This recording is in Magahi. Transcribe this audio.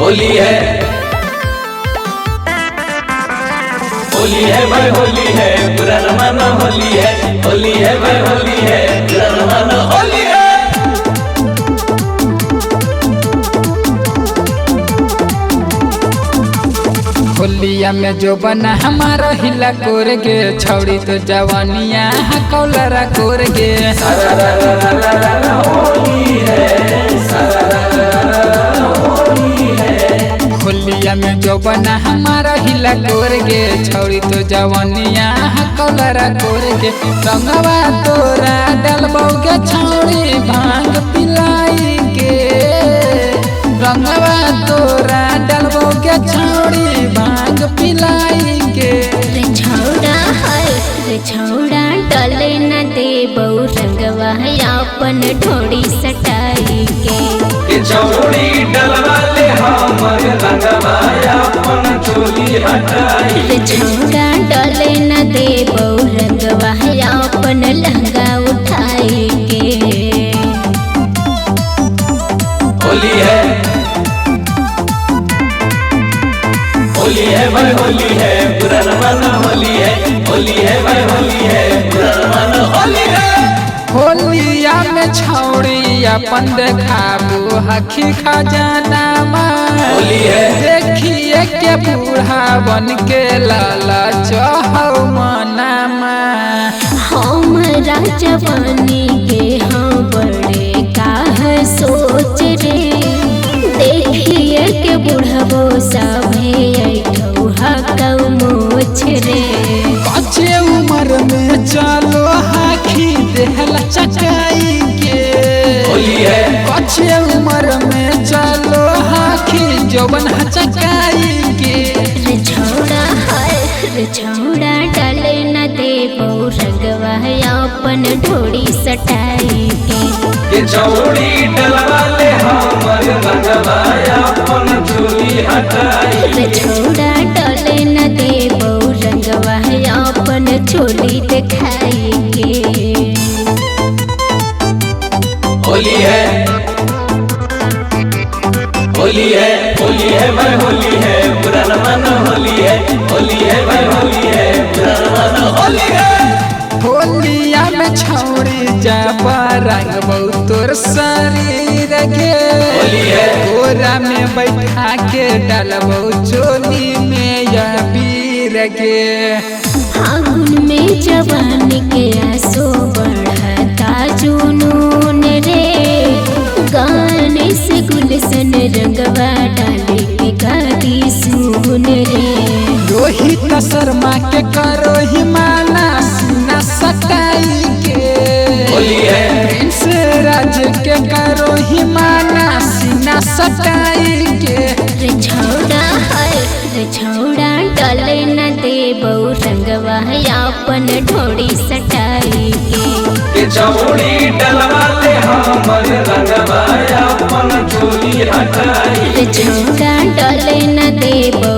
होली है, होली है भाई होली है, बुरा न मानो होली है, होली है भाई होली है, बुरा न मानो होली है। होलिया में जो बना हमारा हिला कोर गे, छौड़ी तो जवानिया कौलरा कोर गे। होली है, होली है। होलिया में जो बना हमारा हिला कोर गे, छौड़ी तो जवानिया कौलरा कोर गे। रंगवा तोरा डलबौ गे छौड़ी भांग पिलाई के, रंगवा तोरा डलबौ गे छौड़ी भांग पिलाई के। रे छौड़ा हाय रे छौड़ा डले न देबौ रंगवा अपन ढोड़ी सटाई के। के छौड़ी डलवा ले हमर रंगवा अपन चोली हटाई। रे छौड़ा डले न देबौ रंगवा अपन लहंगा उठाई के। होली है, होली है भाई होली है, बुरा न मानो होली है, होली है भाई होली है, बुरा न मानो होली है। होलिया में छौड़ी अपन देखाबू हखी खजाना होली है। देखिए के बूढ़ा बन के लाला चहौ मनामा। हमरा जवानी के हाँ बड़े काह सोच रे, देखिए के बुढ़बो सभे ऐठौ हकौ मोछ रे। कच्चे उम्र में चलो हाखी देहला चकाई के, होली है। कच्चे उम्र में चलो हाखी जवन हचकाई के। रे छौड़ा हाय रे छौड़ा डले न देबौ रंगवा अपन ढोड़ी सटाई के। के छौड़ी डलवा ले हमर रंगवा अपन चोली हटाई। रे छौड़ा डले न देबौ रंगवा अपन चोली दिखाई के। होली है, होली है, होली है भाई होली है, बुरा न मानो होली है, होली है भाई होली है, बुरा न मानो होली है। होलिया में छौड़ी जाबा रंगबौ तोर शरीर गे, होली है। गोरा में बैठा के डलबौ चोली में या बीर गे। फागुन में जवान के आंसू बढ़ता जुनून रे, गाने से गुलशन रंगवा डाले के गादी सुन रे। रोहित शर्मा के करो हिमाना सीना सटाई के, होली है। प्रिंस राज के करो हिमाना सीना सटाई के। रे छौड़ा हाय रे छौड़ा डले न देबौ रंगवा अपन ढोड़ी सटाई के। के छौड़ी डलवा ले हमर रंगवा अपन चोली हटाई। रे छौड़ा डले न देबौ